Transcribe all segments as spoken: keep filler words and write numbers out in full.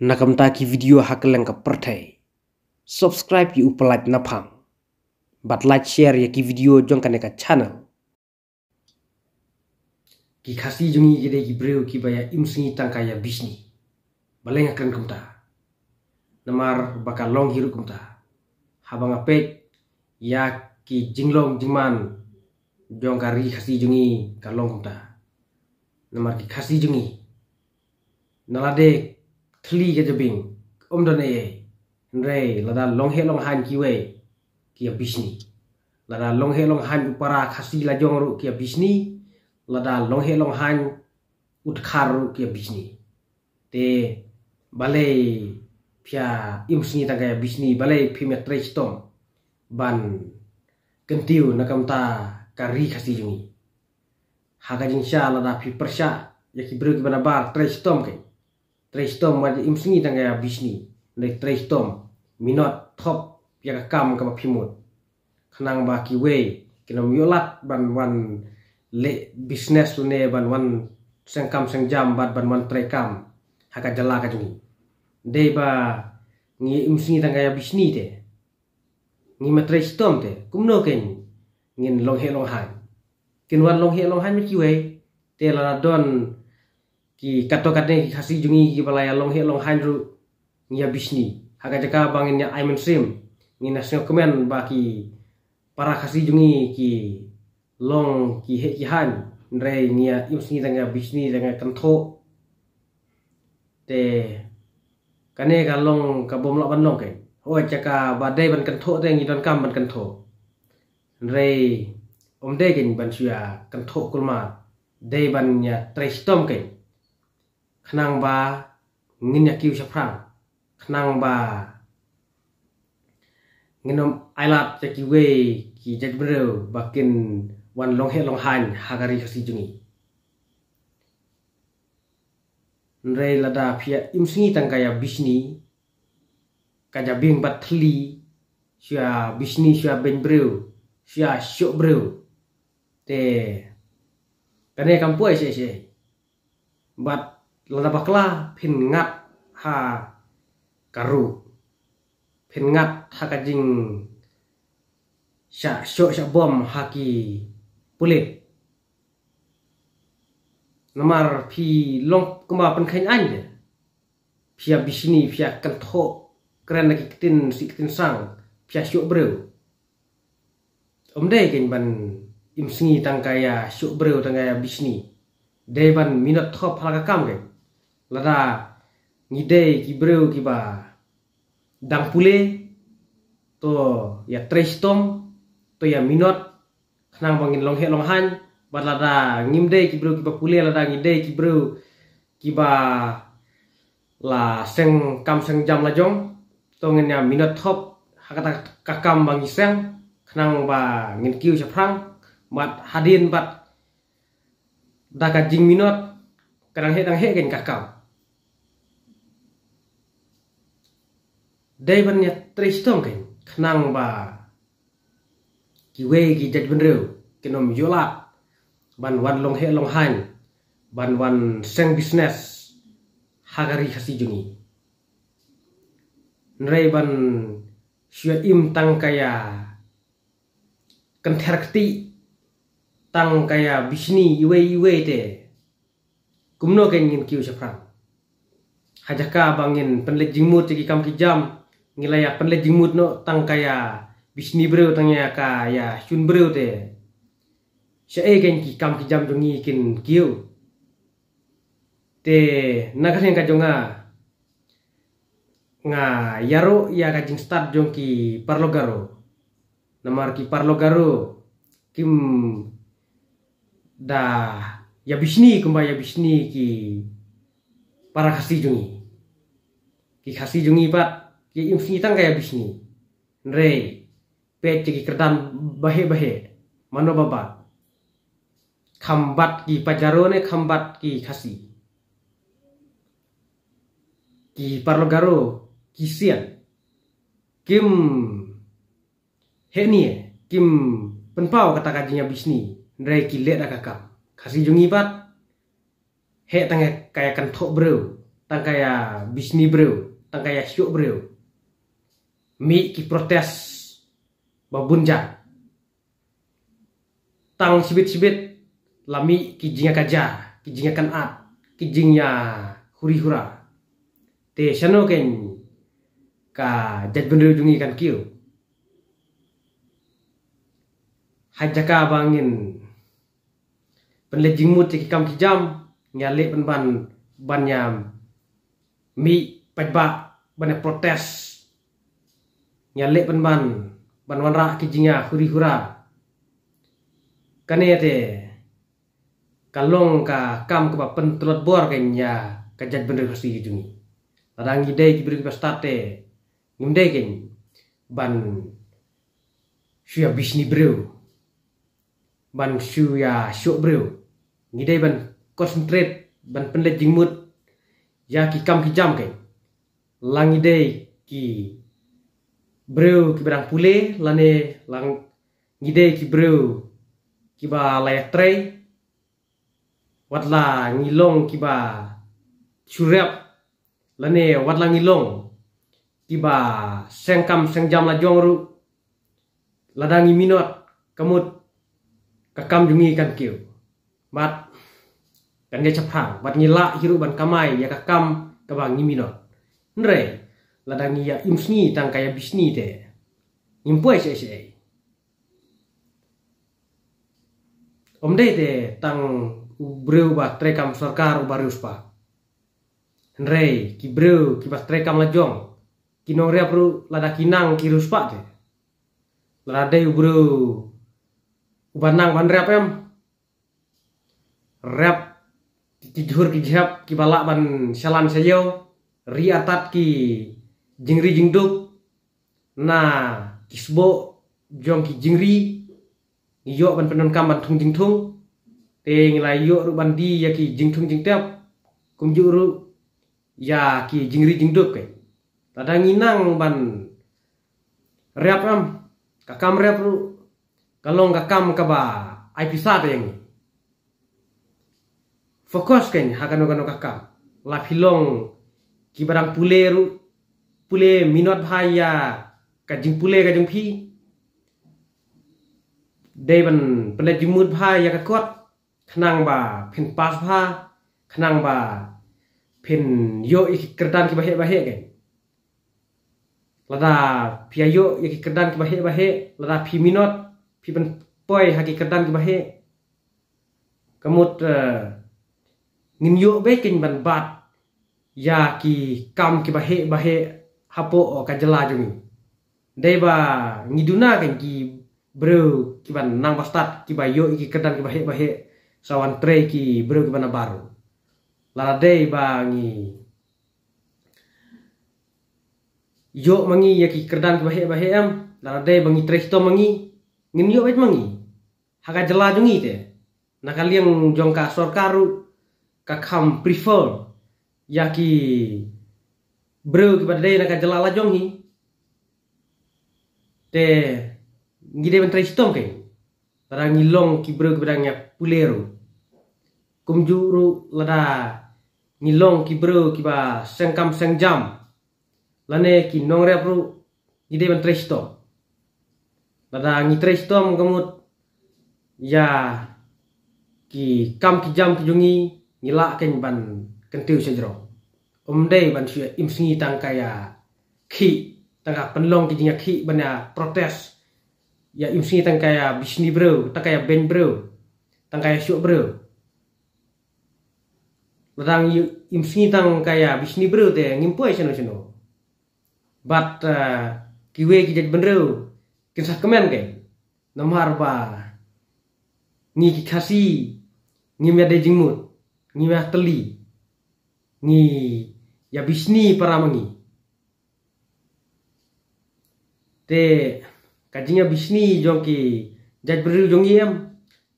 Na ka bynta ki video ha kylleng ka pyrthei, subscribe ïa u Pyllait Naphang bad like share ïa ki video jong kane ka channel. Ki Khasi jong ngi ki dei ki briew kiba ïa im sngi tang ka ïa bishni. Balei nga kren kumta? Namar ba ka long hi ruh kumta. Haba nga peit ïa ki jinglong jingman jong ka ri Khasi jong ngi ka long kumta. Namar ki Khasi jong ngi, na lade thli ka jabieng, ym don ei ei. Hynrei lada long heh long haiñ kiwei, ki ïa bishni. Lada long heh long haiñ u para Khasi lajong ruh, ki ïa bishni. Lada long heh long haiñ u dkhar ruh, ki ïa bishni. Te balei phi ïa im sngi tang ka ïa bishni, balei phim ïa trei shitom ban kyntiew na ka bynta ka ri Khasi jong ngi? Ha ka jingshisha lada phi pyrshah ïa ki briew kiba nabar, trei shitom keiñ. Trei shitom, wat im sngi tang ka ïa bishni. Hynrei trei shitom, minot thop ïa ka kam kaba phi mut. Khnang ba kiwei kin ym ïoh lad ban wan leh business lane ban wan seng kam seng jam bad ban wan trei kam ha ka jylla ka jong ngi. Dei ba ngi im sngi tang ka ïa bishni te, ngi ym trei shitom te, kumno keiñ ngin long heh long haiñ? Kin wan long heh long haiñ ma kiwei. Te lada don ki katto katne ki Khasi jong ngi kiba la ïa long heh long haiñ ruh, ngi ïa bishni. Ha ka jaka ba ngin ïa ai mynsiem, ngin ïa sngewkmen ba ki para Khasi jong ngi ki long ki heh ki haiñ, hynrei ngi ïa im sngi tang ka ïa bishni, tang ka ïa kynthoh. Te kane ka long kaba ym lah ban long keiñ. Hooid, ïa kaba dei ban kynthoh te ngi donkam ban kynthoh. Hynrei ym dei keiñ ban shu ïa kynthoh kulmar. Dei ban ïa trei shitom keiñ, khnang ba ngin ïa kiew shaphrang, khnang ba ngin ym ai lad ïa kiwei ki jaitbynriew ba kin wan long heh long haiñ ha ka ri Khasi jong ngi. Hynrei lada phi ïa im sngi tang ka ïa bishni, ka jabieng bad thli, shu ïa bishni, shu ïa beiñ briew, shu ïa shoh briew, te kane kam poi shisha. Bad lada bakla phin ngat ha ka ruh, phin ngat ha ka jingshah shoh shah bom ha ki pulit. Namar phi long kumba pynkheiñ aiñ te, phi ïa bishni, phi ïa kynthoh kren da ki ktien sih ktien sang, phi ïa shoh briew. Ym dei keiñ ban im sngi tang ka ïa shoh briew, tang ka ïa bishni. Dei ban minot thop ha la ka kam keiñ. Lada ngi dei ki briew kiba dang pule, to ïa trei shitom, to ïa minot, khnang ba ngin long heh long haiñ. Bad lada ngim dei ki briew kiba pule, lada ngi dei ki briew kiba la seng kam seng jam lajong, to ngin ïa minot thop ha kata ka kam ba ngi seng, khnang ba ngin kiew shaphrang. Bad hadien bad da ka jingminot, ka dang heh dang heh keiñ ka kam. Dei ban ïa trei shitom keiñ, khnang ba kiwei ki jaitbynriew kin ym ïoh lad ban wan long heh long haiñ, ban wan seng business ha ka ri Khasi jong ngi. Hynrei ban shu ïa im tang ka ïa kynther kti, tang ka ïa bishni iwei iwei te, kumno keiñ ngin kiew shaphrang? Ha jaka ba ngin pynleit jingmut ïa ki kam ki jam, ngi la ïa pynleit jingmut noh tang ka ïa bishni briew, tang ïa ka ïa shun briew te, shaei keiñ ki kam ki jam jong ngi kin kiew? Te na ka liang ka jong nga, nga ïaroh ïa ka jingstad jong ki paralok Garo. Namar ki paralok Garo kim da ïa bishni kumba ïa bishni ki para Khasi jong ngi. Ki Khasi jong ngi pat ki im sngi tang ka ïa bishni. Hynrei peit ki kyrdan baheh baheh, mano ba bat? Kham bat ki Pajaro ne kham bat ki Khasi? Ki paralok Garo ki sian, kim heh nie, kim pynpaw kata ka jingïa bishni, hynrei ki leh da ka kam. Khasi jong ngi pat heh tang ka ïa kynthoh briew, tang ka ïa bishni briew, tang ka ïa shoh briew. Mih ki protest ba bun jait. Tang shibit shibit la mih ki jingïakajia, ki jingïakanat, ki jingïahuri hura. Te shano kein ka jaitbynriew jong ngi kan kiew? Ha jaka ba ngin pynleit jingmut ïa ki kam ki jam, ngi ïaleh pynban ban ïa mih paidbah ban ïa protest. Ngi ïaleh pynban ban wanrah ki jingïahuri hura. Kane te ka long ka kam kaba pyntlot bor kein ïa ka jaitbynriew Khasi jong ngi. Lada ngi dei ki briew kiba stad te ngim dei kein ban shu ïa bishni briew, ban shu ïa shoh briew. Ngi dei ban concentrate, ban pynleit jingmut ïa ki kam ki jam kein. La ngi dei ki briew kiba dang pule, lane la ngi dei ki briew kiba la ïatrei, wat la ngi long kiba shu rep, lane wat la ngi long kiba seng kam seng jam la jong ruh, lada ngi minot, ka mut ka kam jong ngi kan kiew. Bad kan ïa shaphrang, bad ngi lah hi ruh ban kamai ïa ka kam kaba ngi minot. Hynrei lada ngi ïa im sngi tang ka ïa bishni te, ngim poi shaei shaei. Ym dei te tang u briew ba treikam sorkar uba riewspah. Hynrei ki briew kiba treikam la jong, ki nongrep ruh lada ki nang ki riewspah te. Lada dei u briew uba nang ban rep em, rep ki jhur ki jhep kiba lah ban shalan shaïew, ri artat ki jingri jingduk na ki sboh jong ki jingri, ngi ïoh ban pyndonkam ban thung jingthung. Te ngi la ïoh ruh ban die ïa ki jingthung jingtep, kumjuh ruh ïa ki jingri jingduk kein. Lada ngi nang ban rep em, ka kam rep ruh ka long ka kam kaba ai pisa te ïa ngi. Focus kein ha kano kano ka kam. La phi long kiba dang pule ruh, pule minot bha ïa ka jingpule ka jong phi. Dei ban pynleit jingmut bha ïa ka kot, khnang ba phin pass bha, khnang ba phin ïoh ïa ki kyrdan kiba heh ba heh kein. Lada phi ïa ïoh ïa ki kyrdan kiba heh ba heh, lada phi minot, phi pynpoi ha ki kyrdan kiba heh, ka mut, eh, ngin ïoh beit kein ban bat ïa ki kam kiba heh ba heh hapoh ka jylla jong ngi. Dei ba ngi duna kein ki briew kiba nang ba stad kiba ïoh ïa ki kyrdan kiba heh ba heh, sa wan trei ki briew kiba na baroh. Lada dei ba ngi ïoh ma ngi ïa ki kyrdan kiba heh ba heh em, lada dei ba ngi trei shitom ma ngi, ngin ïoh beit ma ngi ha ka jylla jong ngi te. Na ka liang jong ka sorkar ruh ka kham prefer ïa ki briew kiba dei na ka jylla la jong hi. Te ngi dei ban trei shitom kein lada ngi long ki briew kiba dang ïa pule ruh. Kumjuh ruh lada ngi long ki briew kiba seng kam seng jam, lane ki nongrep ruh, ngi dei ban trei shitom. Lada ngi trei shitom ka mut ïa ki kam ki jam ki jong ngi, ngi lah kein ban kyntiew shajrong. Ym dei ban shu ïa im sngi tang ka ïa khih, tang ka pynlong ki jingïakhih ban ïa protest. Ïa im sngi tang ka ïa bishni briew, tang ka ïa beiñ briew, tang ka ïa shoh briew. Lada ngi im sngi tang ka ïa bishni briew te ngim poi shano shano. Bad, eh, kiwei ki jaitbynriew kin sa kmen kein. Namar ba ngi ki Khasi ngim ïa dei jingmut, ngim ïa tylli, ngi ïa bishni para ma ngi. Te ka jingïa bishni jong ki jaitbynriew jong ngi em,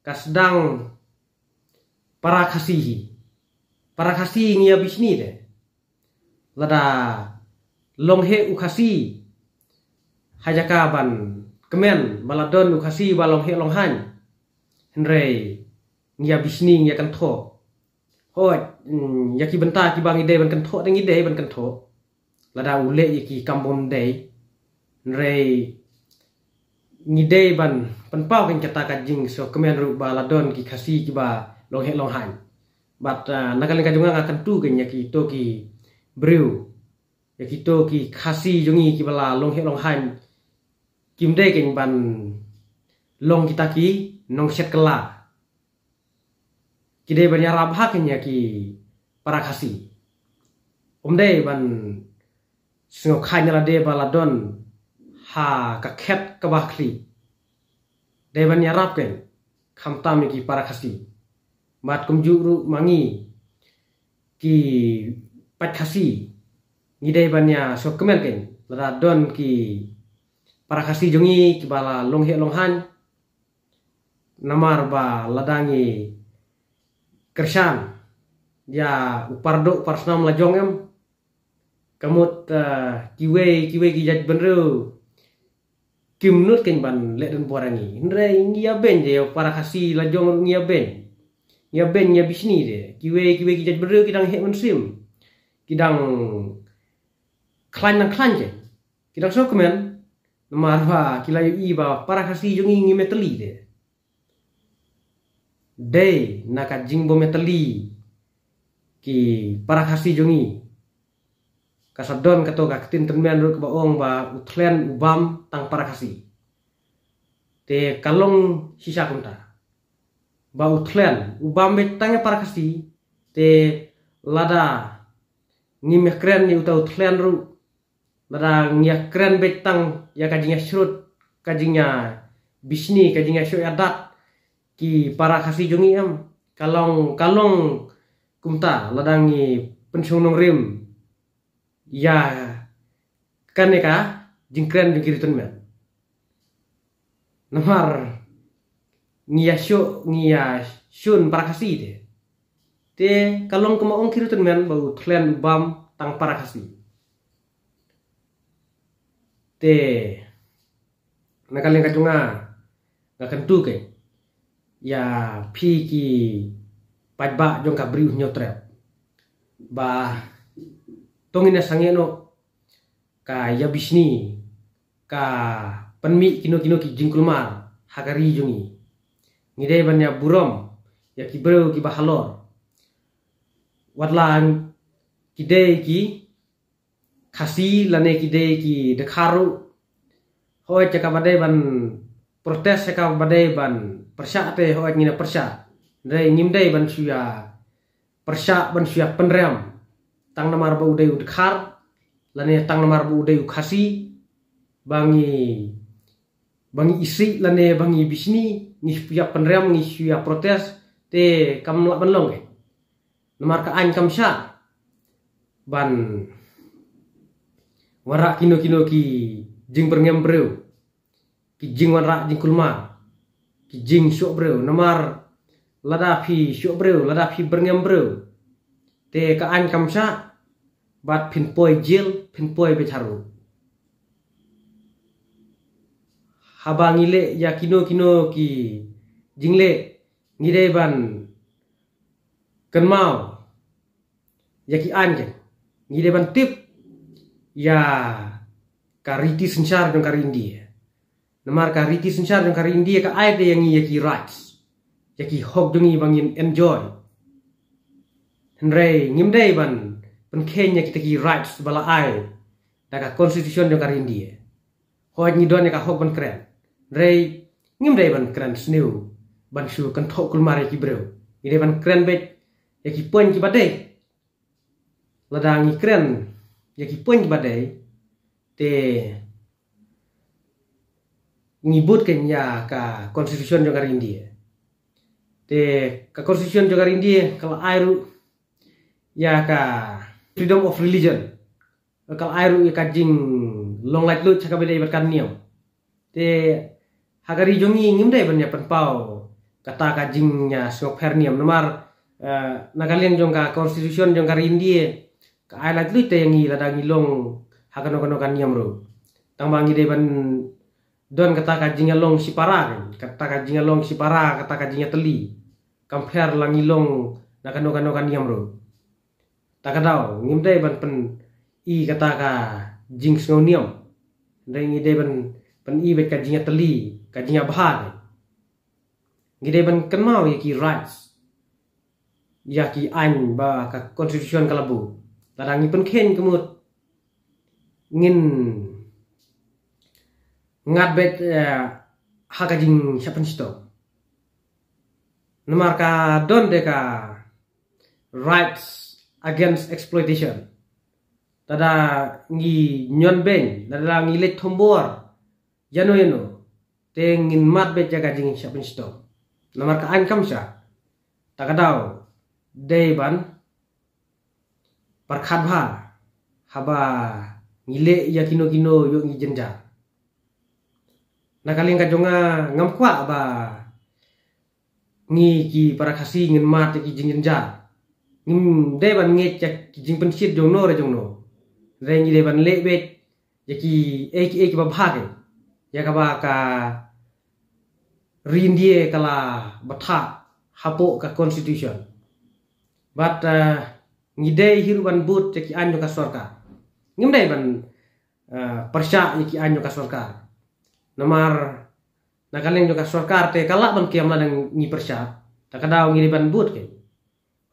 ka sdang para Khasi hi. Para Khasi ngi ïa bishni te. Lada long heh u Khasi ha jaka ban kmen ba la don u Khasi ba long heh long haiñ, hynrei ngi ïa bishni, ngi ïa kynthoh. Hooid, ïa ki bynta kiba ngi dei ban kynthoh, te ngi dei ban kynthoh. Lada u leh ïa ki kam bym dei, hynrei ngi dei ban pynpaw kein kata ka jingsngewkmen ruh ba la don ki Khasi kiba long heh long haiñ. Bad na ka liang ka jong nga, nga kyntu kein ïa kito ki briew, ïa kito ki Khasi jong ngi kiba la long heh long haiñ, kim dei kein ban long kita ki nongshet kylla. Ki dei ban ïarap ha kein ïa ki para Khasi. Ym dei ban sngewkmen ïa lade ba la don ha ka khet kaba khlieh. Dei ban ïarap kein, khamtam ïa ki para Khasi. Bad kumjuh ruh ma ngi ki paid Khasi, ngi dei ban ïasngewkmen kein lada don ki para Khasi jong ngi kiba la long heh long haiñ. Namar ba lada ngi kyrshan ïa u pardoh parsnam la jong, em, ka mut kiwei kiwei ki jaitbynriew kim nud kein ban leh donbor ïa ngi. Hynrei ngi ïa beiñ de, para Khasi la jong ruh ngi ïa beiñ. Ngi ïa beiñ, ngi ïa bishni de. Kiwei kiwei ki jaitbynriew ki dang heh mynsiem, ki dang khlaiñ dang khlaiñ kein, ki dang sngewkmen. Namar ba ki la ïohi ba para Khasi jong ngi ngi ïatylli de. Dei na ka jingbym ïatylli ki para Khasi jong ngi. Ka sa don kato ka ktien tymmen ruh kaba ong ba u thlen u bam tang para Khasi. Te ka long shisha kumta, ba u thlen u bam beit tang ïa para Khasi. Te lada ngim ïakren ïa uta u thlen ruh, lada ngi ïakren beit tang ïa ka jingïashrut, ka jingïabishni, ka jingïashoh ïadat ki para Khasi jong ngi, em, ka long, ka long kumta lada ngi pynshong nongrim ïa kane ka jingkren jong ki riewtymmen. Namar ngi ïashoh, ngi ïashun para Khasi de. Te ka long kumba ong ki riewtymmen ba u thlen u bam tang para Khasi. Te na ka liang ka jong nga, nga kyntu kein ïa phi ki paidbah jong ka Bri U Hynñiewtrep ba to ngin ïa sangeh noh ka ïabishni, ka pynmih kino kino ki jingkulmar ha ka ri jong ngi. Ngi dei ban ïa burom ïa ki briew kiba halor, wat la ki dei ki Khasi lane ki dei ki Dkhar ruh. Hooid, ïa kaba dei ban protest, ïa kaba dei ban pyrshah te hooid ngin ïa pyrshah. Hynrei ngim dei ban shu ïa pyrshah, ban shu ïa pynrem tang namar ba u dei u Dkhar lane tang namar ba u dei u Khasi, ba ngi, ba ngi isih lane ba ngi bishni, ngi shu ïa pynrem, ngi shu ïa protest, te kam lah ban long kein. Namar ka aiñ kam shah ban wanrah kino kino ki jingbyrngem briew, ki jingwanrah jingkulmar, ki jingshoh briew. Namar lada phi shoh briew, lada phi byrngem briew, te ka aiñ kam shah bad phin poi jel, phin poi beit harum. Haba ngi leh ïa kino kino ki jingleh, ngi dei ban kynmaw ïa ki aiñ kein, ngi dei ban tip ïa ka riti synshar jong ka ri India. Namar ka riti synshar jong ka ri India ka ai te ïa ngi ïa ki rights, ïa ki hok jong ngi ba ngin enjoy. Hynrei ngim dei ban pynkheiñ ïa kita ki rights ba la ai da ka constitution jong ka ri India. Hooid, ngi don ïa ka hok ban kren, hynrei ngim dei ban kren sniew, ban shu kynthoh kulmar ïa ki briew. Ngi dei ban kren beit ïa ki point kiba dei. Lada ngi kren ïa ki point kiba dei, te ngi bud kein ïa ka constitution jong ka ri India. Te ka constitution jong ka ri India ka la ai ruh ïa ka freedom of religion, ka la ai ruh ïa ka jinglong laitluid ha kaba dei bad ka niam. Te ha ka ri jong ngi ngim dei ban ïa pynpaw kata ka jingïasngewpher niam. Namar na ka liang jong ka constitution jong ka ri India ka ai laitluid te ïa ngi lada ngi long ha kano kano ka niam ruh. Tangba ngi dei ban don kata ka jingïalong shipara, kata ka jingïalong shipara, kata ka jingïatylli. Kam pher la ngi long na kano kano ka niam ruh. Ta ka daw ngim dei ban pyni kata ka jingsngewniam. Dei ngi dei ban pyni beit ka jingïatylli, ka jingïabha. Ngi dei ban kynmaw ïa ki rights, ïa ki aiñ ba ka constitution ka la buh. Lada ngi pynkheiñ ka mut ngin ngat beit, eh, ha ka jingshah pynshitom. Namar ka don de ka rights against exploitation. Lada ngi ñion beiñ, lada ngi leit thombor ïano ïano, te ngin mad beit ïa ka jingshah pynshitom. Namar ka aiñ kam shah. Ta ka daw dei ban pyrkhat bha haba ngi leh ïa kino kino ïoh ngi jynjar. Na ka liang ka jong nga ngam kwah ba ngi ki para Khasi ngin mad ïa ki jingjynjar. Ngim dei ban ngeit ïa ki jingpynshit jongno re jongno. Re ngi dei ban leh beit ïa ki ei ki ei kiba bha ki, ïa kaba ka ri India ka la bthah hapoh ka constitution. Bad, eh, ngi dei hi ruh ban bud ïa ki aiñ jong ka sorkar. Ngim dei ban, eh, pyrshah ïa ki aiñ jong ka sorkar. Namar na ka liang jong ka sorkar te ka lah ban kiam lada ngi pyrshah. Ta ka daw ngi dei ban bud ki.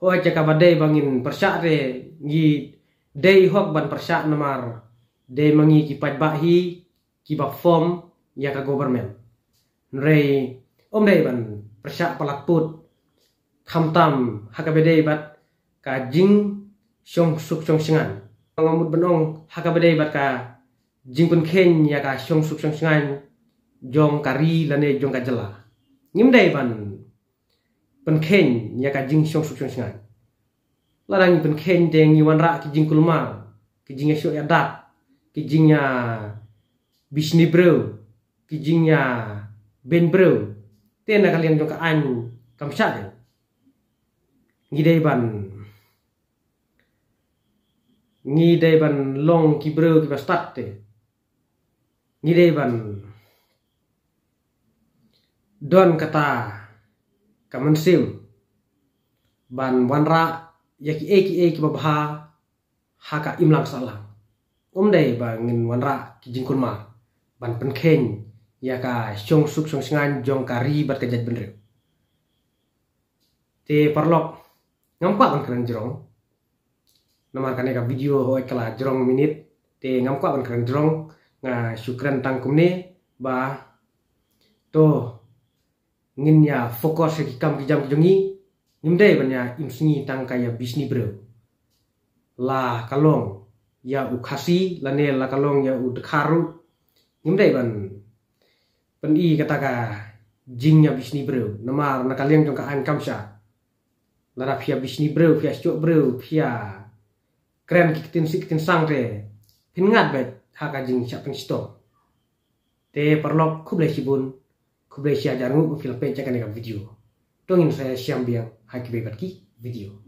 Hooid, ïa kaba dei ba ngin pyrshah te ngi dei hok ban pyrshah namar dei ma ngi ki paidbah hi kiba form ïa ka government. Hynrei ym dei ban pyrshah palat pud, khamtam ha kaba dei bad ka jingshong suk shong shngaiñ. Nga mut ban ong ha kaba dei bad ka jingpynkheiñ ïa ka shong suk shong shngaiñ jong ka ri lane jong ka jylla. Ngim dei ban pynkheiñ ïa ka jingshong suk shong shngaiñ. Lada ngi pynkheiñ te ngi wanrah ki jingkulmar, ki jingïashoh ïadat, ki jingïabishni briew, ki jingïabeiñ briew. Te na ka liang jong ka aiñ kam shah de. Ngi dei ban, ngi dei ban long ki briew kiba stad te. Ngi dei ban don kata ka mynsiem ban wanrah ïa ki ei ki ei kiba bha ha ka imlang sahlang. Ym dei ba ngin wanrah ki jingkulmar ban pynkheiñ ïa ka shong suk shong shngaiñ jong ka ri bad ka jaitbynriew. Te paralok, ngam kwah ban kren jrong. Namar kane ka video hooid ka la jrong minit. Te ngam kwah ban kren jrong, nga shu kren tang kumne ba to ngin ïa focus ïa ki kam ki jam ki jong ngi. Ngim dei ban ïa im sngi tang ka ïabishni briew. La ka long ïa u Khasi lane la ka long ïa u Dkhar ruh, ngim dei ban pyni kata ka jingïabishni briew. Namar na ka liang jong ka aiñ kam shah, lada phi ïabishni briew, phi ïashoh briew, phi ïakren ki ktien sih ktien sang te phin ngat beit ha ka jingshah pynshitom. Te paralok, khublei shibun, khublei shihajar nguh ba phi la peit ïa kane ka video. To ngin sa ïashem biang ha kiwei pat ki video.